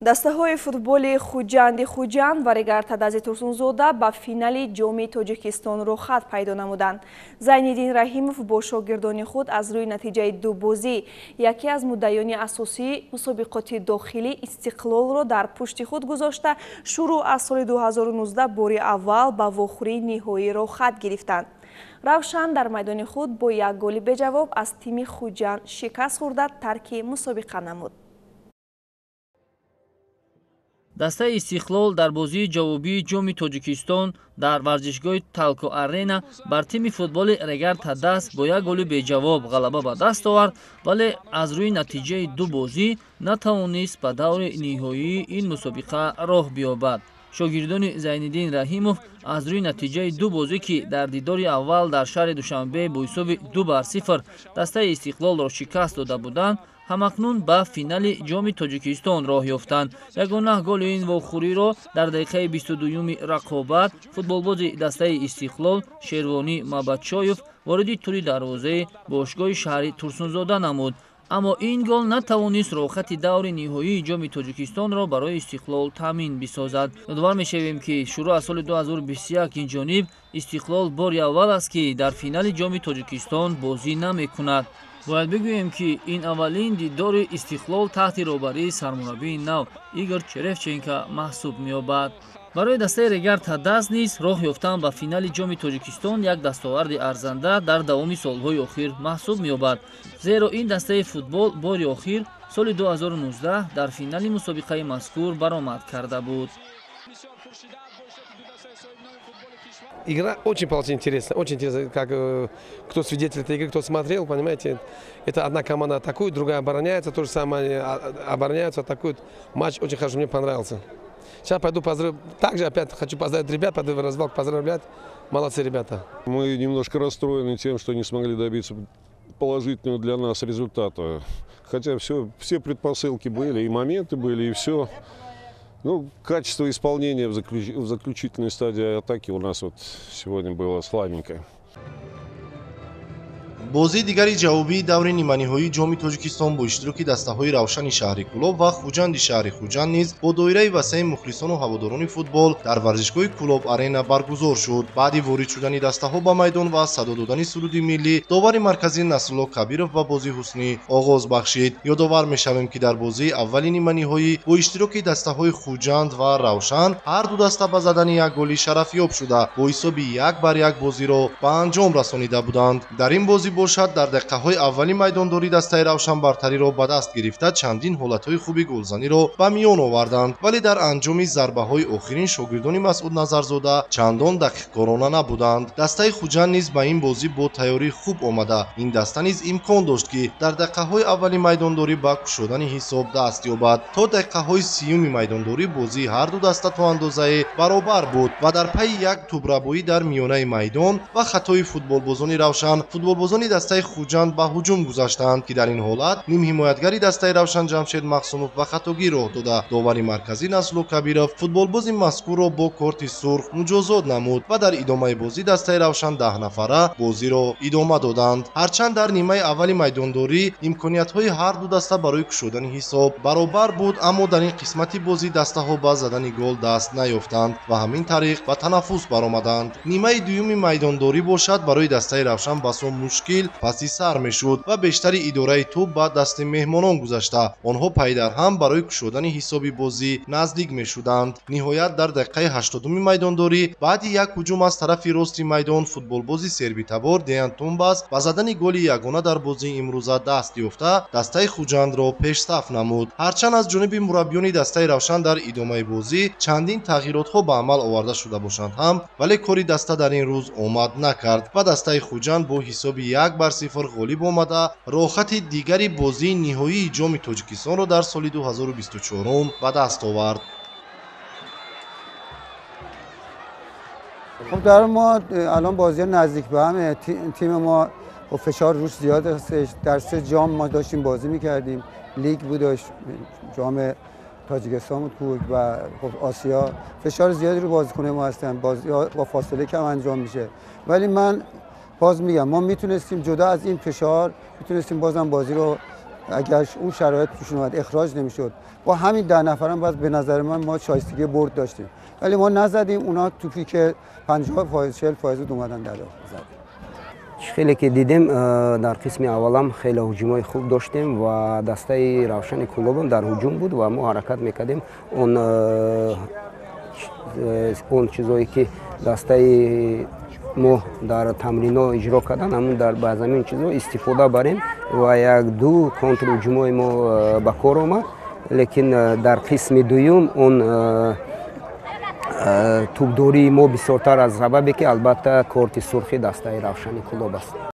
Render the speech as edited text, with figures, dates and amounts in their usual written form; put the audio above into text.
Дастаҳои футболи Хуҷанди Хуҷанд ва Регар Тадази Турсунзода ба финали Ҷоми Тоҷикистон роҳхат пайдо намуданд. Зайниддин Раҳимов бо шогирдони худ аз рӯи натиҷаи ду бозӣ яке аз муддаёни асосии мусобиқоти дохилӣ Истиқлолро дар пушти худ гузошта, шурӯъ аз соли 2019 бори аввал ба вохӯрии ниҳоӣ роҳхат гирифтанд. Равшан дар майдони худ бо як голи беҷавоб аз тими Хуҷанд шикаст хӯрда, тарки мусобиқа намуд. Дастаи Истиқлол дар бозии ҷавобии Ҷоми Тоҷикистон дар варзишгоҳи Талко Арена бар тими футболи Регар Тадас бо як голи беҷавоб ғалаба ба даст овард, вале аз рӯи натиҷаи ду бозӣ натавонист ба даври ниҳоии ин мусобиқа роҳ биёбад. Шогирдони Зайниддин Раҳимов аз рӯи натиҷаи ду бозӣ, ки дар дидори аввал дар шаҳри Душанбе бо ҳисоби 2-0 дастаи Истиқлолро шикаст дода буданд, ҳамакнун ба финали Ҷоми Тоҷикистон роҳ ёфтанд. Ягона голи ин вохӯриро дар дақиқаи 22-юми рақобат футболбози дастаи Истиқлол Шервонӣ Мабадшоев вориди тури дарвозаи бошгоҳи шаҳри Турсунзода намуд. Аммо ин гол натавонист роҳхати даври ниҳоии Ҷоми Тоҷикистонро барои Истиқлол таъмин бисозад. Ёдовар мешавем, ки шурӯъ аз соли 2021 ин ҷониб Истиқлол бори аввал аст, ки дар финали Ҷоми Тоҷикистон бозӣ намекунад. Бояд бигӯем, ки ин аввалин дидори Истиқлол таҳти роҳбарии сармураббии нав Игор Черевченко маҳсуб меёбад. Барои дастаи Регар Тадас низ роҳ ёфтан ба финали Ҷоми Тоҷикистон як дастоварди арзанда дар давоми солҳои охир маҳсуб меёбад, зеро ин дастаи футбол бори охир соли 2019 дар финали мусобиқаи мазкур баромад карда буд. Игра очень получилась интересная, очень интересно, как кто свидетель этой игры, кто смотрел, понимаете, это одна команда атакует, другая обороняется, то же самое обороняются, атакуют. Матч очень хорошо, мне понравился. Сейчас пойду поздравлю, также опять хочу поздравить ребят, пойду в развалку поздравлять, молодцы ребята. Мы немножко расстроены тем, что не смогли добиться положительного для нас результата, хотя все предпосылки были, и моменты были, и все. Ну, качество исполнения в заключительной стадии атаки у нас вот сегодня было слабенькое. Бозии дигари ҷавобии даври ниманиҳоии Ҷоми Тоҷикистон бо иштироки дастаҳои Равшани шаҳри Кӯлоб ва Хуҷанди шаҳри Хуҷанд низ бо доираи васеи мухлисону ҳаводорони футбол дар варзишгоҳи Кӯлоб Арена баргузор шуд. Баъди ворид шудани дастаҳо ба майдон ва садо додани суруди миллӣ, довари марказӣ Насрулло Кабиров ба бозии ҳуснӣ оғоз бахшид. Ёдовар мешавем, ки дар бозии аввали ниманиҳоӣ бо иштироки дастаҳои Хуҷанд ва Равшан ҳар ду даста ба задани як голи шарафёб шуда, бо ҳисоби 1-1 бозиро ба анҷом расонида буданд. Дар ин бозӣ бошад, дар дақиқаҳои аввали майдондорӣ дастаи Равшан бартариро ба даст гирифта, чандин ҳолатҳои хуби голзаниро ба миён оварданд, вале дар анҷоми зарбаҳои охирин шогирдони Масъуд Назарзода чандон дақиқкорона набуданд. Дастаи Хуҷанд низ ба ин бозӣ бо тайёрии хуб омада. Ин даста низ имкон дошт, ки дар дақиқаҳои аввали майдондорӣ ба кушодани ҳисоб даст ёбад. То дақиқаҳои сиюми майдондорӣ бозии ҳар ду даста то андозае баробар буд ва дар пайи як тӯбрабоӣ дар миёнаи майдон ва хатои футболбозони Равшан футболбозони дастаи Хуҷанд ба ҳуҷум гузаштанд, ки дар ин ҳолат нимҳимоятгари дастаи Равшан Ҷамшед Мақсумов ба хатогӣ роҳ дода, довари марказӣ Насрулло Кабиров футболбози мазкурро бо корти сурх муҷозот намуд ва дар идомаи бозӣ дастаи Равшан 10 нафара бозиро идома доданд. Ҳарчанд дар нимаи аввали майдондорӣ имкониятҳои ҳар ду даста барои кушодани ҳисоб баробар буд, аммо дар ин қисмати бозӣ дастаҳо ба задани гол даст наёфтанд ва ҳамин тариқ ба танаффус баромаданд. Нимаи дуюми майдондорӣ бошад, барои дастаи Равшан басо мушкил паси сар мешуд ва бештари идораи тӯб ба дасти меҳмонон гузашта, онҳо пайдарҳам барои кушодани ҳисоби бозӣ наздик мешуданд. Ниҳоят, дар дақиқаи 80-уми майдондорӣ баъди як ҳуҷум аз тарафи рости майдон футболбози сербитабор Деян Тумбас ба задани голи ягона дар бозии имрӯза даст ёфта, дастаи Хуҷандро пешсаф намуд. Ҳарчанд аз ҷониби мураббиёни дастаи Равшан дар идомаи бозӣ чандин тағйиротҳо ба амал оварда шуда бошанд ҳам, вале кори даста дар ин рӯз омад накард ва дастаи Хуҷанд бо ҳисоби 1-0 ғолиб омада, роҳхати дигари бозии ниҳоии Ҷоми Тоҷикистонро дар соли 2024 ба даст овард. خب، در ما الان بازی نزدیک به همه. تیم ما خب فشار روش زیاد هستش. در سه جام ما داشتیم بازی میکردیم، لیگ بود، جام تاجیکستان بود و خب آسیا. فشار زیادی رو بازیکن ما هستن، بازی با فاصله کم انجام میشه، ولی من باز میگم ما میتونستیم جدا از این فشار میتونستیم بازم بازی رو اگر اون شرایط پیش اومد اخراج نمیشد، با همین 10 نفرم باز به نظر من ما شایستگی برد داشتیم، ولی ما نزدیم. اونا توپی که 50 فایز 40 فایز اومدن در زد. خیلی که دیدیم در قسم اولم خیلی هجومای خوب داشتیم و دسته روشن کلوب در هجوم بود و ما حرکت میکردیم. اون چیزایی که دسته ما در تمرین‌ها اجرا کردن، همون در بعض همین چیزا استفاده بریم و یک دو کنتر هجومای ما به کار آمد. لیکن در قسم دوم اون توپداری ما بسیارتر از سببی که البته کارت سرخی دسته روشن کلوب است.